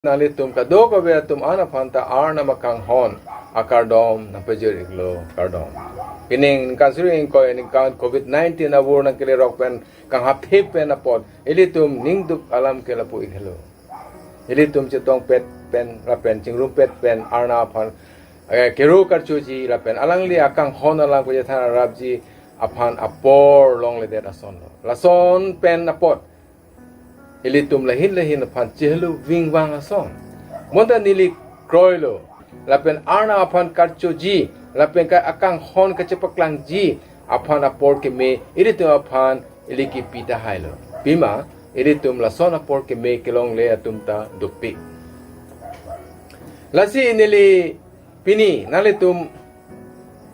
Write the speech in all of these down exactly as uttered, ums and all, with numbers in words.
nanglitum kadokave atum an aphan ta Arnam akanghon akardom nangpajir-iklo, kardom. Pining ningkan suri ingkoi ningkan covid nineteen avur nangkelerok pen kanghapthip pen apot ilitum ningduk alam ke lapu-ik helo. Ilitum chetongpet pen lapen chingrumpet pen Arnam aphan, eh, kero karchoji lapen alangli akanghon alam kachethan arapji aphan apor longledet asonlo. Lason pen apot ilitum lahin lahin aphan chehelo vingvang ason. Bonta neli kroilo. Lapen Arnam aphan karchoji lapen ke akanghon kachepaklangji aphan apor keme ilitum aphan ili kipi tahailo. Pima, ilitum lason apor keme kelongle atum ta dopik. Lasi neli pini nanglitum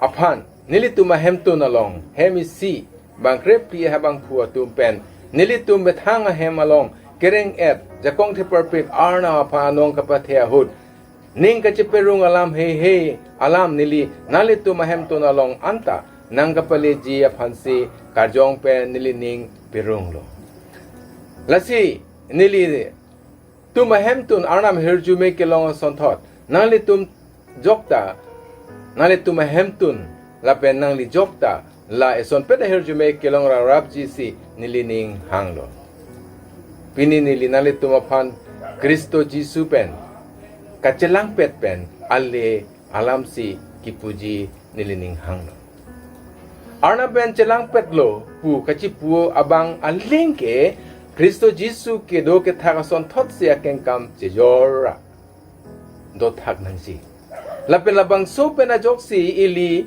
aphan, nelitum ahemtun along, hem isi, bang krephli ha bangphu atum pen, nelitum methang ahem along kereng-et, jakong theparpik Arnam aphan anong kapathe ahut, ning kacheperung alam heihei alam neli nanglitum ahemtun along anta nangkapaleji aphansi karjong pen neli ning perunglo. Lasi nelitum ahemtun Arnam ahirjume kelong asonthot nanglitum jokta, nanglitum ahemtun lapen nangli jokta la esonpet ahirjume kelong rarapji si neli ning hanglo. Pini neli nanglitum aphan Khristo Jisu pen kachelangpet pen ale alamsi kipuji neli ning hanglo. Arnam pen chelangpetlo pu kachipu abang aling ke Khristo Jisu kedo kethak asonthotsi akengkam chejor ra dothak nangji. Lapen labangso pen ajoksi ili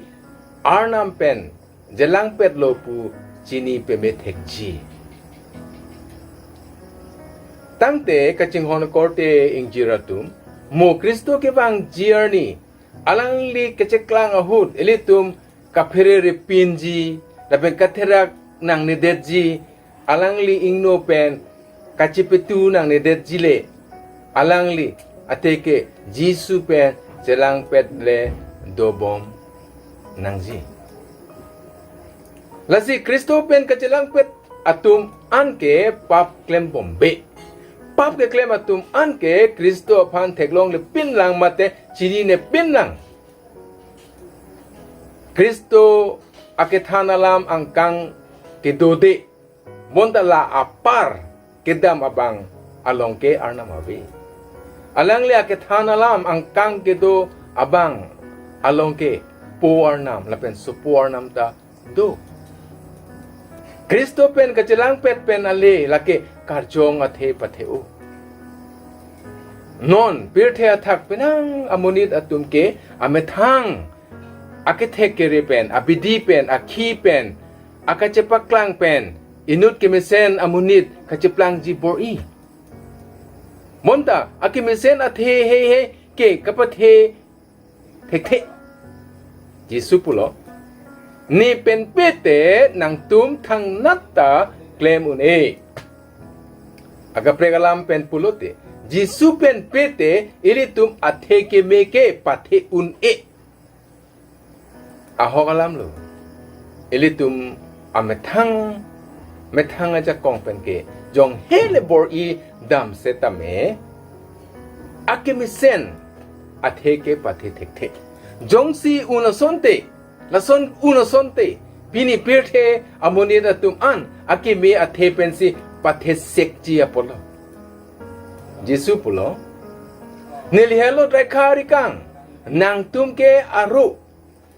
Arnam pen chelangpetlo pu chini pemethekji. Tangte kachinghon korte ingjir atum, mo Khristo kevangji arni alangli kacheklang ahut ilitum kaphere repinji lapen katherak nangnedetji, alangli ingno pen kachepetu nangnedetji le, alangli athe ke Jisu pen chelangpet le dobom nangji. Lasi Khristo pen kachelangpet atum an ke pap klembombe. Pap keklem atum an ke Khristo aphan theklongle pinlang mate chinine pinlang. Khristo akethan alam angkang kedode, bonta la apar kedam abang along ke Arnam ave. Alangli akethan alam angkang kedo abang along ke Po Arnam lapen Sopo Arnam ta do. Khristo pen kachelangpet pen ale lake karjong athe pathe-o. Non pirthe athak penang amonit atum ke amethang akethek kere pen, abidi pen, akhi pen, akachepaklang pen, inut kemesen amonit kacheplangji bor-i. Bonta akemesen athe heihei ke kapathe thekthe. Jisu pulo, ne pen pete nangtum thangnat ta klem un-e. Akaprek alam pen pulote, Jisu pen pete ilitum athe keme ke pathe un-e. Ahok alamlo. Ilitum amethang, methang ajakong pen ke jong hele bor-i dam setame akemesen athe ke pathe thekthe. Jongsi un asonte, lason un asonte, pini pirthe amonit atum an akeme athe pensi pathe sekji apotlo. Jisu pulo, neli helo draikha arikang, nangtum ke aro,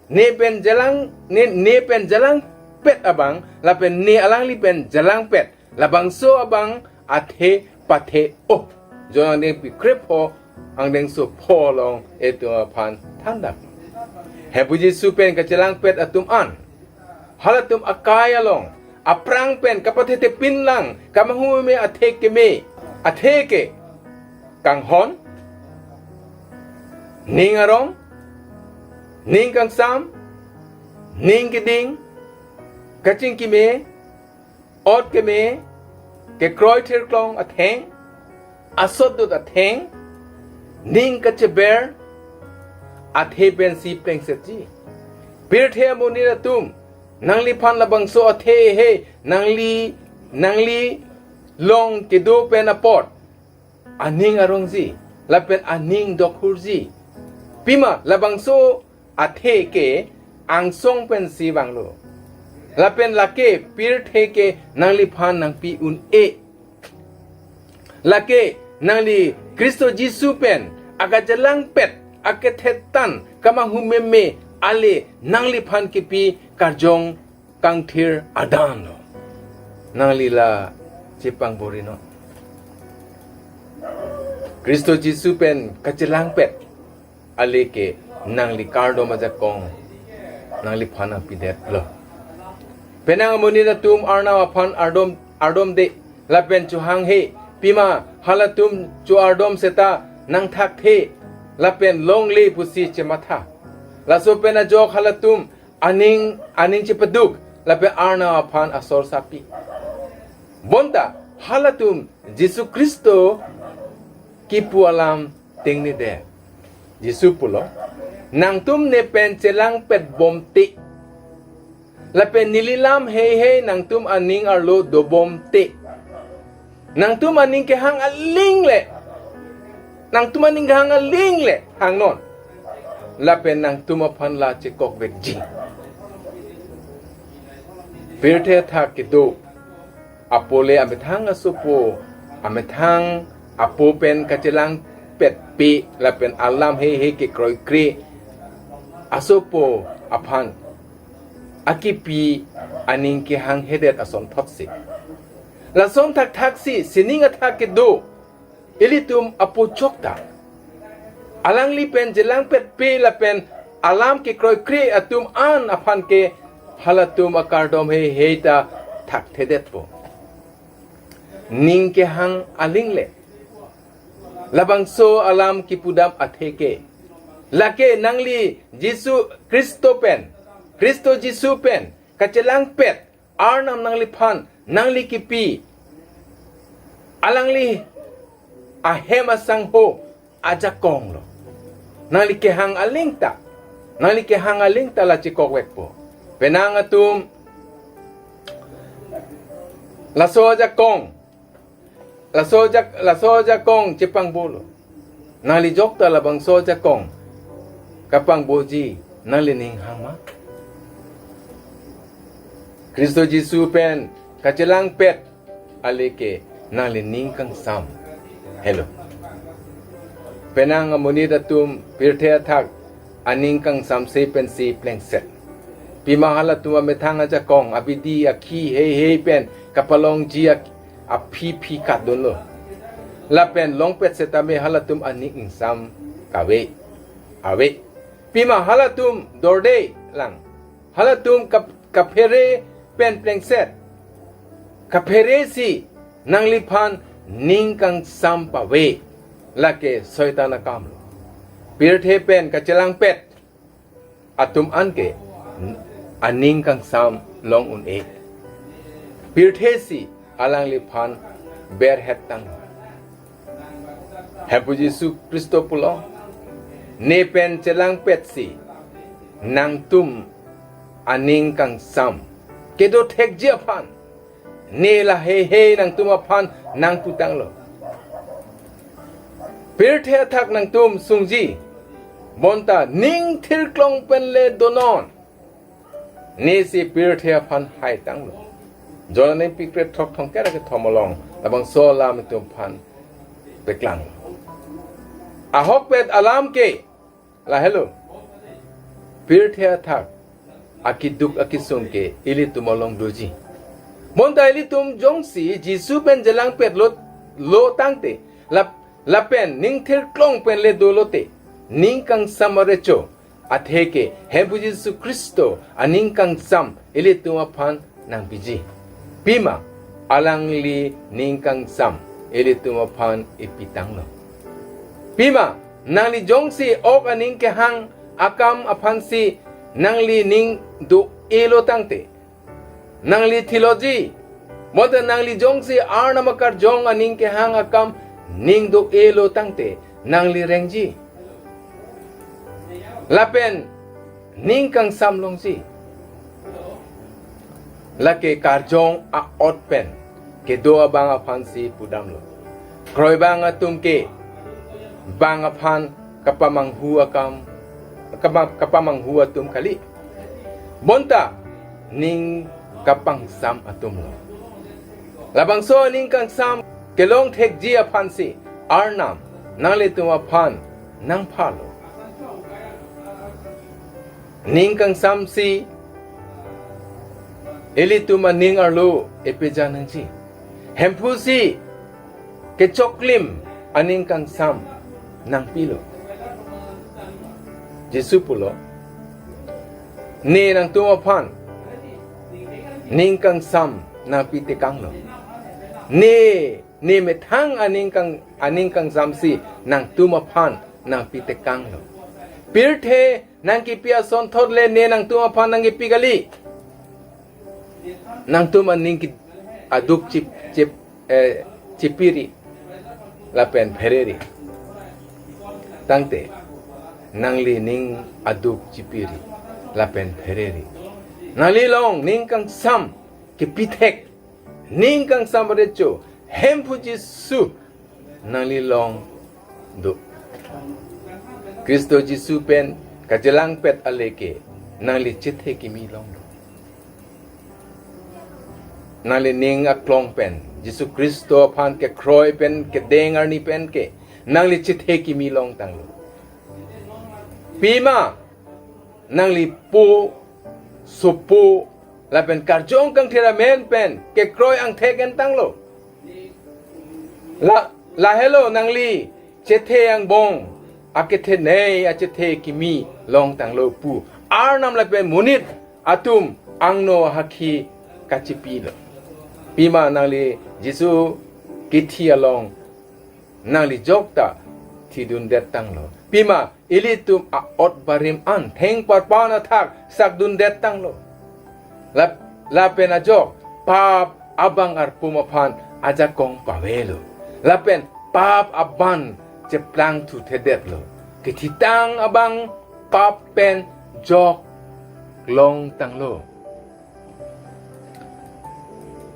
ne pen jalang, ne, ne pen jalangpet abang, lapen ne alangli pen jalangpet, labangso abang athe pathe-o. John angdengpi krepho, angdengso pho along itum aphan thandam. Hepu Jisu pen kachelangpet atum an, halatum akai along, aphrang pen kapathethe pinlang, kamahumeme athe keme, athe ke, kanghon, ning arong, ning kangsam, ning keding, kachingkime, ot keme, kekroi thirklong atheng, asotdut atheng, ning kacheber, athe pensi plengsetji. Pirthe amonit atum, nangliphan labangso athe he, nangli, nangli long kedo pen apot aning arongji, lapen aning dokhurji. Pima labangso athe ke angsong pensi vanglo. Lapen lake pirthe ke nangliphan nangpi un-e. Lake nangli Khristo Jisu pen akachelangpet, akethetan, kamahumeme ale nangliphan kipi karjong kangthir adan lo. Nangli la chepangborinong. Khristo Jisu pen kachelangpet ale ke nangli kardom ajakong nangliphan nangpidetlo. Penang amonit atum Arnam aphan ardom, ardomde lapen chohanghe, pima halatum cho-ardom seta nangthakthe lapen longle pusi chematha. Laso pen ajok halatum aning, aning chepaduk lapen Arnam aphan asor sapi. Bonta halatum Jisu Khristo kipu alam tengnede. Jisu pulo, nangtum ne pen chelangpet bomte, lapen neli lam heihei nangtum aning arlo dobomte, nangtum aning kehang aling le, nangtum aning kehang aling le hangnon, lapen nangtum aphan la chekokvekji. Pirthe athak kedo apo le amethang asopo, amethang apo pen kachelangpetpe lapen alam heihei kekroikre asopo aphan akipi aning kehanghedet asonthotsi, lason thakthaksi sining athak kedo ilitum apo chokta, alangli pen chelangpetpe lapen alam kekroikre atum an aphan ke halatum akardom heihei ta thakthedetpo. Ning kehang aling le labangso alam kipudam athe ke, lake nangli Jisu Khristo pen, Khristo Jisu pen kachelangpet Arnam nangliphan nangli kipi, alangli ahem asangho ajakong lo. Nangli kehang aling ta, nangli kehang aling ta la chekokvekpo. Penang atum laso ajakong, laso ajak, laso ajakong chepangbolo. Nangli jokta labangso ajakong kapangboji nangli ning hang ma? Khristo Jisu pen kachelangpet ale ke nangli ning kangsam helo. Penang amonit atum pirthe athak aning kangsamse pensi plengset. Pima halatum amethang ajakong, abidi, akhi heihei pen kapalongji ak-, aphi phi katdunlo. Lapen longpet setame halatum aning ingsam kave, ave. Pima halatum dorde lang. Halatum kap-, kaphere pen plengset. Kapheresi nangliphan ning kangsam pave. Lake Soitan akamlo. Pirthe pen kachelangpet atum anke aning kangsam long un-e. Pirthesi alangliphan berhet tang. Hemphu Jisu Khristo pulo, ne pen chelangpetsi nangtum aning kangsam kedo thekji aphan ne la heihei nangtum aphan nangputanglo. Pirthe athak nangtum sungji, bonta ning thirklong pen le donon. Nesi pirthe aphan haitanglo. John aningpi kre throk thomkep ra kethom along labangso alam itum aphan peklanglo. Ahokpet alam ke lahelo. Pirthe athak akiduk akisung ke ilitum along doji. Bonta ilitum jongsi Jisu pen chelangpetlo, lo tangte, lap-, lapen ning thirklong pen le dolote, ning kangsam arecho, atheke Hemphu Jisu Khristo aning kangsam ilitum aphan nangpiji. Pima alangli ning kangsam ilitum aphan ipitanglo. Pima nangli jongsi ok aning kehang akam aphansi nangli ning do-elo tangte, nangli theology, bonta nangli jongsi Arnam akarjong aning kehang akam ning do-elo tangte, nangli rengji. Lapen ning kangsam longji. Lake karjong a-ot pen kedo abang aphansi pudamlo. Kroibang atum ke bang aphan kapamanghu akam, kapa-, kapamanghu atum kali. Bonta ning kapangsam atumlo. Labangso ning kangsam kelong thekji aphansi Arnam nanglitum aphan nangphalo. Ning kangsamsi ilitum aning arlo epeja nangji. Hemphusi kechoklim aning kangsam nangpilo. Jisu pulo, ne nangtum aphan ning kangsam nangpitekanglo. Ne, ne methang aning kang, aning kangsamsi nangtum aphan nangpitekanglo. Pirthe nangkipi asonthot le ne nangtum aphan nangkipi kali. Nangtum aning ki-, aduk chip, chip, eh, chipiri lapen phereri. Tangte nangli ning aduk chipiri lapen phereri. Nangli long ning kangsam kepithek, ning kangsam recho, Hemphu Jisu nangli long do. Khristo Jisu pen kajelangpet aleke nangli chethe kimi long do. Nangli ning aklong pen Jisu Khristo aphan kekroi pen kedeng arni penke nangli chethe kimi longtanglo. Pima nangli po, sopo lapen karjong kangthir amen pen kekroi angthek entanglo. La, lahelo nangli chethe angbong akethenei achethe kimi longtanglo pu Arnam lapen monit atum angno hakhi kachipilo. Pima nangli Jisu kithi along nangli jokta thidundettanglo. Pima ilitum a-ot barim an thengparpan athak sakdundettanglo. La, lapen ajok pap abang arpum aphan ajakong pavelo. Lapen pap aban cheplangthuthedetlo. Kethitang abang pap pen jok longtanglo.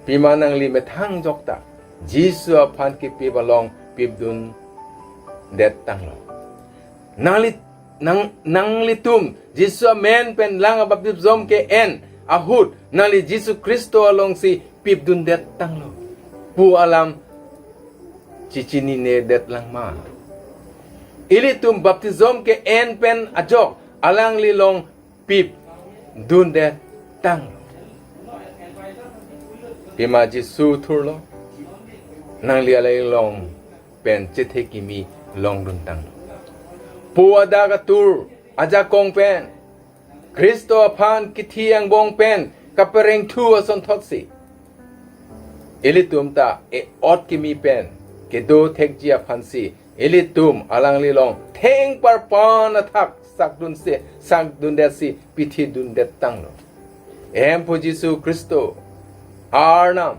Pima nangli methang jokta Jisu aphan kipip along pipdundettanglo. Nangli, nang, nanglitum Jisu amen pen lang abaptism ke-en ahut nangli Jisu Khristo alongsi pipdundettanglo pu alam chechininedetlangma? Ilitum baptism ke-en pen ajok alangli long pipdundettanglo. Pima Jisu thurlo, nangli alai long pen chethe kimi longduntanglo. Po adak atur ajakong pen Khristo aphan kithi angbong pen kaperengthu asonthotsi ilitum ta e-ot kimi pen kedo thekji aphansi ilitum alangli long thengparpan athak sakdunse, sakdundetsi pithidundettanglo. Hemphu Jisu Khristo Arnam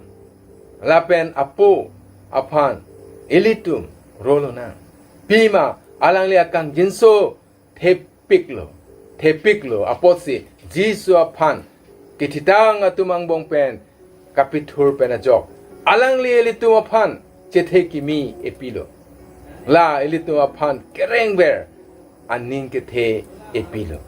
lapen Apo aphan ilitum rolonang. Pima alangli akangjinso thepiklo, thepiklo apotsi Jisu aphan kethitang atum angbong pen kapithur pen ajok alangli ilitum aphan chethe kimi epilo. La ilitum aphan kerengver aning kethe epilo.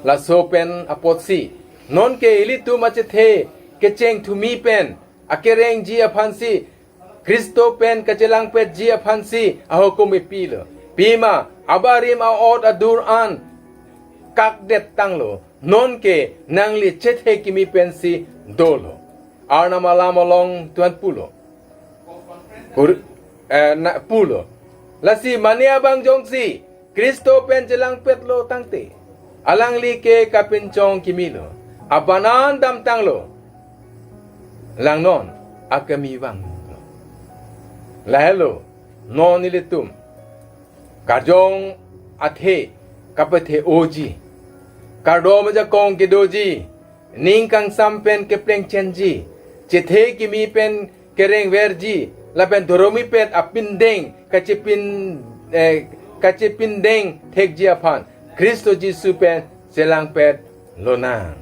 Laso pen apotsi nonke ilitum achethe kechengthumi pen akerengji aphansi Khristo pen kachelangpetji aphansi ahukum epilo. Pima abarim a-ot adur an kakdettanglo. Nonke nangli chethe kimi pensi dolo. Arnam alam along tuan pulo. Kur-, eh, na, pulo. Lasi mane abang jongsi Khristo pen chelangpetlo tangte alangli ke kapinchong kimilo. Abanan damtanglo. Langnon akami vanglo. Lahelo non ilitum karjong athe kapathe-oji, kardom ajakong kedoji, ning kangsam pen keplengchenji, chethe kimi pen kerengverji, lapen dhoromipet apindeng kachepin, eh, kachepindeng thekji aphan Khristo Jisu pen chelangpet lonang.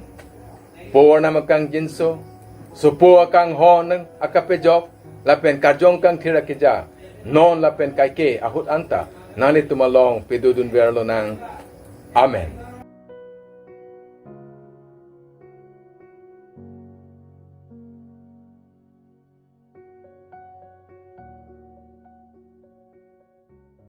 Po Arnam akangjinso, sopo akanghon akapejok, lapen karjong kangthir akeja, non lapen kaike ahut anta nanglitum along pedodun verlonang. Amen.